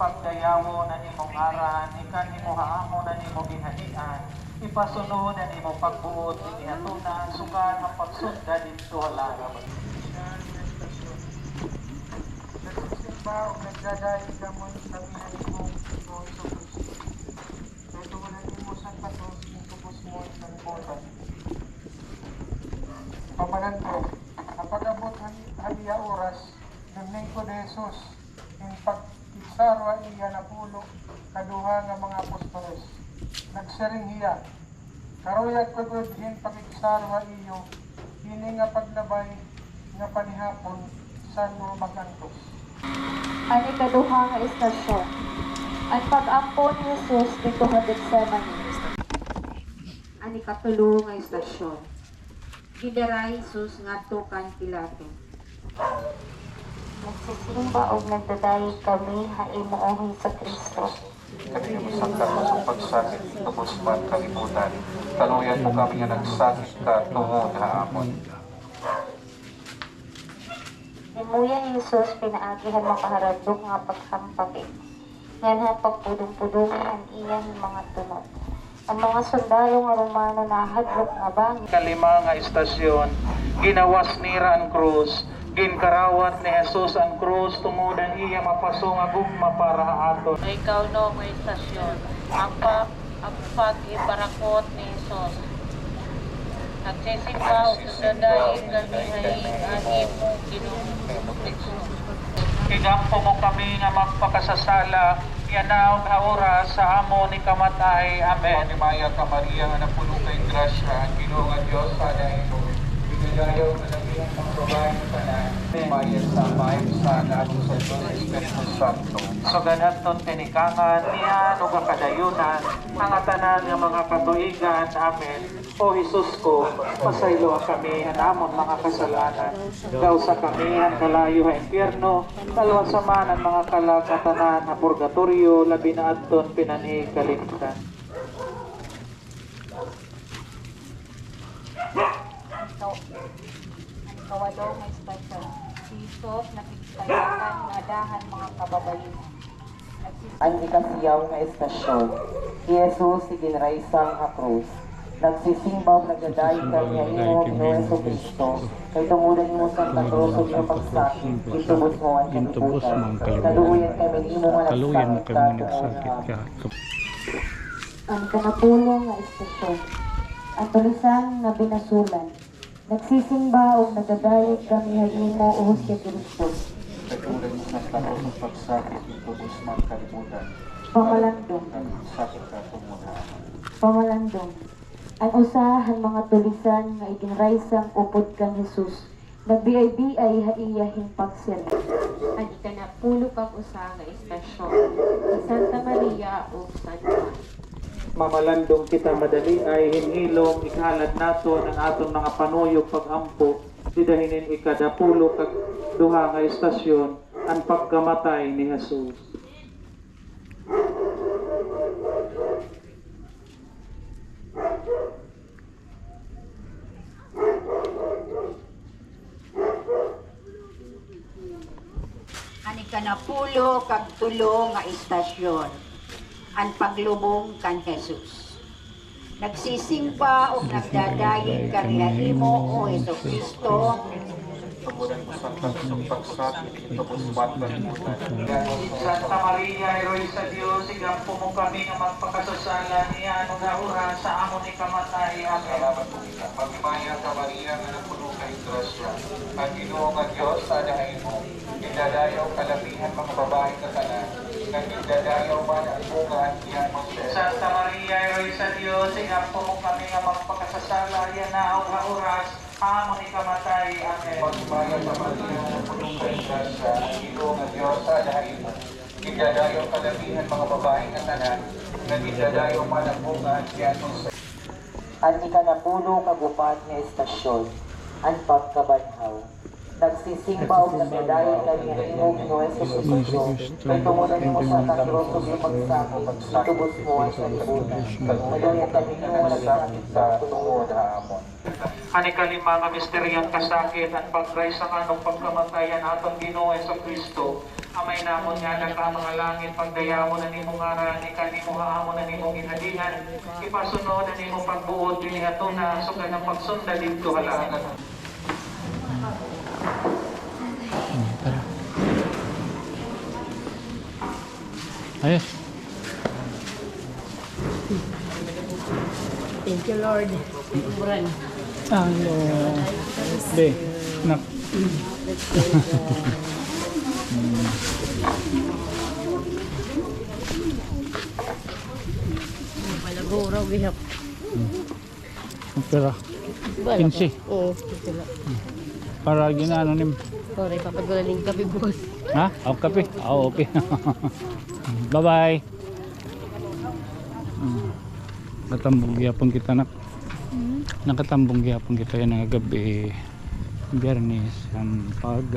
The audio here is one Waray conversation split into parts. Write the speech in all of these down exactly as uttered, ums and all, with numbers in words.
Pagdayawon an imo ngaran, ikan imo ha amon an imo ginhadian, ipasunod an imo pagbuot dinhi ha tuna, sugad han pagsugda didto ha langit. Nagsisimba ug nagdadaig kami ha imo, Ginoong Jesucristo. Kay tungod ha imo Santa Cruz, gintubos mo an kalibutan. Pamalandong, ha pag-abot han, han iya oras, ginlingkod hi Jesus, ginpakigsaro ha iya napulo ka duha nga mga apostoles. Nagsiring hiya, "Karuyag ko gud hin pakigsaro ha iyo, ini nga paglabay nga panihapon san-o mag-antos." An ikaduha nga estasyon, an pag-ampo ni Jesus didto ha Getsemani. An ikatulo nga estasyon, gidara hi Jesus ngadto kan Pilato. Nagsisimba ug nagdadaig kami ha imo, O Jesucristo. Kay imo Santa Cruz ug pagsakit, gintubos mo an kalibutan. Kaluy-an mo kami nga nagsakit ka tungod ha amon. Gimuya hi Jesus pinaagi han makaharadlok nga paghampati, ngan han pagpudong-pudongi han iya mga tunod. An mga sundalo nga Romano nahadlok nga bangin. Kalima nga estasyon, ginawas nira an krus. Ginkarawat ni Jesus an krus tungod an iya mapaso nga gugma para ha aton. Ikaunom nga estasyon, ang pa-, ang paghibarakot ni Jesus. Nagsisimba ug nagdadaig kami ha imo, Ginoong Jesucristo. Igampo mo kami nga magpakasasala, yana ug ha oras ha amon ikamatay. Amen. Maghimaya ka, Maria, nga napuno ka hin grasya, an Ginoo nga Dios ada ha imo. Ginadayaw ka labi han mga babaye nga tanan. Maria sa Ama, sa Anak, sa Dios Espiritu Santo. Sugad hadton kinikangan, niyan ug ha kadayunan, han ngatanan nga mga katuigan. Amen. O Jesus ko, pasayloa kami han amon mga kasal-anan, dausa kami han kalayo ha impyerno, kaluwasa man an mga kalag nga tanan ha purgatoryo, labi na adton pinanhikalimtan. An kaw-, an ikawalo nga estasyon, si Jesus nakigpayatan ngada han mga kababayen-an. An ikasiyaw nga estasyon, hi Jesus iginraysang ha krus. Nagsisimba ug nagdadaig kami ha imo, Ginoong Jesucristo, kay tungod ha imo Santa Cruz ug imo pagsakit, gintubos mo an kalibutan. Kaluoyan kami nimo nga nagsakit ka tungod ha amon. An ikanapulo nga estasyon, an tulisan nga binasolan. Nagsisimba ug nagdadaig kami ha imo, O Jesucristo. Kay tungod ha imo Santa Cruz ug pagsakit, gintubos mo an kalibutan. Pamalandong. Nagsakit ka tungod ha amon. Pamalandong. An usa han mga tulisan nga iginraysang upod kan Jesus, nagbiay-biay ha iya hin pagsiring. An ikanapulo kag usa nga estasyon, si Santa Maria ug San Juan. Mamalandong kita madali ay hin hilom, ikhalad naton an aton mga panuyog pag-ampo dida hinin ikadapulo kag duha nga estasyon, an pagkamatay ni Jesus. An ikanapulo kag tulo nga estasyon, an paglubong kan Jesus. Nagsisimba ug nagdadaig kami ha imo, O Jesucristo. Santa Maria, Iroy sa Dios, igampo mo kami nga magpakasasala niyan ug ha oras sa amon ikamatay. Amen. Maghimaya ka, Maria, nga napuno ka hin grasya, an Ginoo nga Dios ada ha imo. Gindadayaw ka labi han mga babaye nga tanan, ngan gindadayaw man an bunga han tiyan mo, Jesus. Santa Maria, Iroy sa Dios, igampo mo kami nga magpakasasala yana ug ha oras ha amon ikamatay. Amen. Maghimaya ka, Maria, nga napuno ka hin grasya, an Ginoo nga Dios ada ha imo. Gindadayaw ka labi han mga babaye nga tanan, ngan gindadayaw man an bunga han tiyan mo, Jesus. An ikanapulo kag upat nga estasyon, an pagkabanhaw. Nagsisimba ug nagdadayon kami ha imo, Ginoong Jesucristo, kay tungod han imo Santa Cruz ug imo pagsakop, itubos mo an kalibutan. Madayag kami, Ginoo, nga nagkakita tungod ha amon. An ikalima nga misteryo, an kasakit, an pagkaisangan ug pagkamatay han aton Ginoo Jesucristo. Amay namon nga anak ha mga langit, pagdayawon an imo ngaran, ikanhi mo ha amon an imo ginhadian, ipasunod an imo pagbuot dinhi ha tuna, sugad han pagsunda didto ha langit. Hmm, tara. Ayos. Thank you, Lord. Hello. Be, nak. Hmm. Malaguraw, gihap. Hmm. Ang pera. Wala Quince. Pa. Oo, wala. Para ginaano nim. Para ipapadala ning kape bukas. Ha? O, kape? Ah, okay. Bye-bye. Hmm. Nakatambong gihapon kita, nak. Hmm. Nakatambong gihapon kita yana nga gab-i, Biyernes, an pag,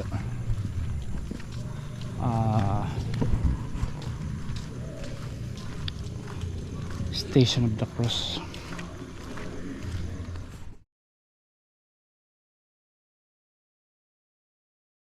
ah, Station of the Cross.